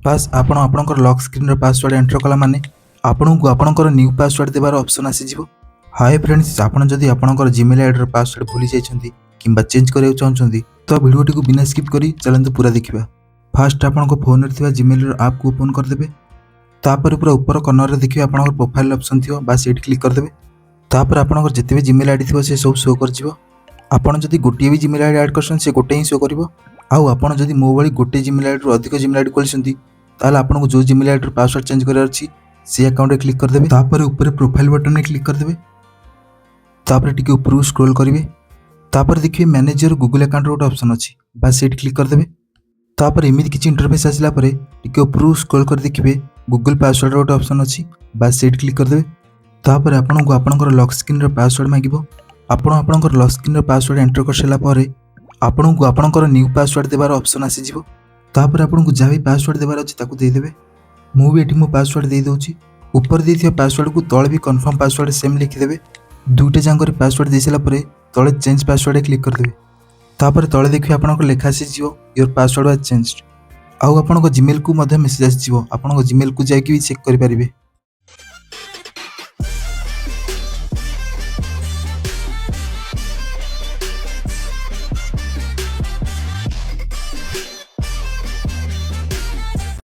ବାସ୍, ଆପଣ ଆପଣଙ୍କର lock ସ୍କ୍ରିନ୍ର password enter କଲା ମାନେ ଆପଣଙ୍କୁ ଆପଣଙ୍କର ନ୍ୟୁ ପାସୱାର୍ଡ଼ ଦେବାର ଅପସନ୍ ଆସିଯିବ। ହାଏ ଫ୍ରେଣ୍ଡସ୍, ଆପଣ ଯଦି ଆପଣଙ୍କର ଜିମେଲ୍ ଆଇଡ଼ିର ପାସୱାର୍ଡ଼ ଭୁଲି ଯାଇଛନ୍ତି କିମ୍ବା ଚେଞ୍ଜ କରିବାକୁ ଚାହୁଁଛନ୍ତି, ତ ଭିଡ଼ିଓଟିକୁ ବିନା ସ୍କିପ୍ କରି ଚାଲନ୍ତୁ ପୁରା ଦେଖିବା। ଫାଷ୍ଟ ଆପଣଙ୍କ ଫୋନ୍ରେ ଥିବା ଜିମେଲ୍ର ଆପ୍କୁ ଓପନ୍ କରିଦେବେ। ତାପରେ ପୁରା ଉପର କର୍ଣ୍ଣରରେ ଦେଖିବେ ଆପଣଙ୍କର ପ୍ରୋଫାଇଲ୍ ଅପସନ୍ ଥିବ। ବାସ୍, ସେଇଠି କ୍ଲିକ୍ କରିଦେବେ। ତାପରେ ଆପଣଙ୍କର ଯେତେ ବି ଜିମେଲ୍ ଆଇଡ଼ି ଥିବ, ସେ ସବୁ ଶୋ କରିଯିବ। ଆପଣ ଯଦି ଗୋଟିଏ ବି ଜିମେଲ୍ ଆଇଡ଼ି ଆଡ଼୍ କରିଛନ୍ତି, ସେ ଗୋଟେ ହିଁ ଶୋ କରିବ। ଆଉ ଆପଣ ଯଦି ମୋ ଭଳି ଗୋଟେ ଜିମେଲ୍ ଆଇଡ଼ିରୁ ଅଧିକ ଜିମେଲ୍ ଆଇଡ଼ି ଖୋଲିଛନ୍ତି, ତାହେଲେ ଆପଣଙ୍କୁ ଯେଉଁ ଜିମେଲ୍ ଆଇଡ଼ିର ପାସୱାର୍ଡ଼ ଚେଞ୍ଜ କରିବାର ଅଛି, ସେ ଆକାଉଣ୍ଟରେ କ୍ଲିକ୍ କରିଦେବେ। ତାପରେ ଉପରେ ପ୍ରୋଫାଇଲ୍ ବଟନ୍ରେ କ୍ଲିକ୍ କରିଦେବେ। ତାପରେ ଟିକେ ଉପରକୁ ସ୍କ୍ରୋଲ୍ କରିବେ। ତାପରେ ଦେଖିବେ ମ୍ୟାନେଜ୍ your Google ଆକାଉଣ୍ଟର ଗୋଟେ ଅପସନ୍ ଅଛି। ବାସ୍, ସେଇଠି କ୍ଲିକ୍ କରିଦେବେ। ତାପରେ ଏମିତି କିଛି ଇଣ୍ଟରଫେସ୍ ଆସିଲା ପରେ ଟିକେ ଉପରକୁ ସ୍କ୍ରୋଲ୍ କରି ଦେଖିବେ ଗୁଗଲ୍ ପାସୱାର୍ଡ଼ର ଗୋଟେ ଅପସନ୍ ଅଛି। ବାସ୍, ସେଇଠି କ୍ଲିକ୍ କରିଦେବେ। ତାପରେ ଆପଣଙ୍କୁ ଆପଣଙ୍କର ଲକ୍ ସ୍କ୍ରିନ୍ର ପାସୱାର୍ଡ଼ ମାଗିବ। ଆପଣ ଆପଣଙ୍କର ଲକ୍ ସ୍କ୍ରିନ୍ର ପାସୱାର୍ଡ଼ ଏଣ୍ଟର କରିସାରିଲା ପରେ ଆପଣଙ୍କୁ ଆପଣଙ୍କର ନ୍ୟୁ ପାସୱାର୍ଡ଼ ଦେବାର ଅପସନ୍ ଆସିଯିବ। ତାପରେ ଆପଣଙ୍କୁ ଯାହା ବି ପାସୱାର୍ଡ଼ ଦେବାର ଅଛି, ତାକୁ ଦେଇଦେବେ। ମୁଁ ବି ଏଠି ମୋ ପାସୱାର୍ଡ଼ ଦେଇଦେଉଛି। ଉପରେ ଦେଇଥିବା ପାସୱାର୍ଡ଼କୁ ତଳେ ବି କନଫର୍ମ ପାସୱାର୍ଡ଼ ସେମ୍ ଲେଖିଦେବେ। ଦୁଇଟା ଯାକରେ ପାସୱାର୍ଡ଼ ଦେଇସାରିଲା ପରେ ତଳେ ଚେଞ୍ଜ ପାସୱାର୍ଡ଼ରେ କ୍ଲିକ୍ କରିଦେବେ। ତାପରେ ତଳେ ଦେଖିବେ ଆପଣଙ୍କର ଲେଖା ଆସିଯିବ, "Your password was changed." ଆଉ ଆପଣଙ୍କ ଜିମେଲ୍କୁ ମଧ୍ୟ ମେସେଜ୍ ଆସିଯିବ। ଆପଣଙ୍କ ଜିମେଲ୍କୁ ଯାଇକି ବି ଚେକ୍ କରିପାରିବେ।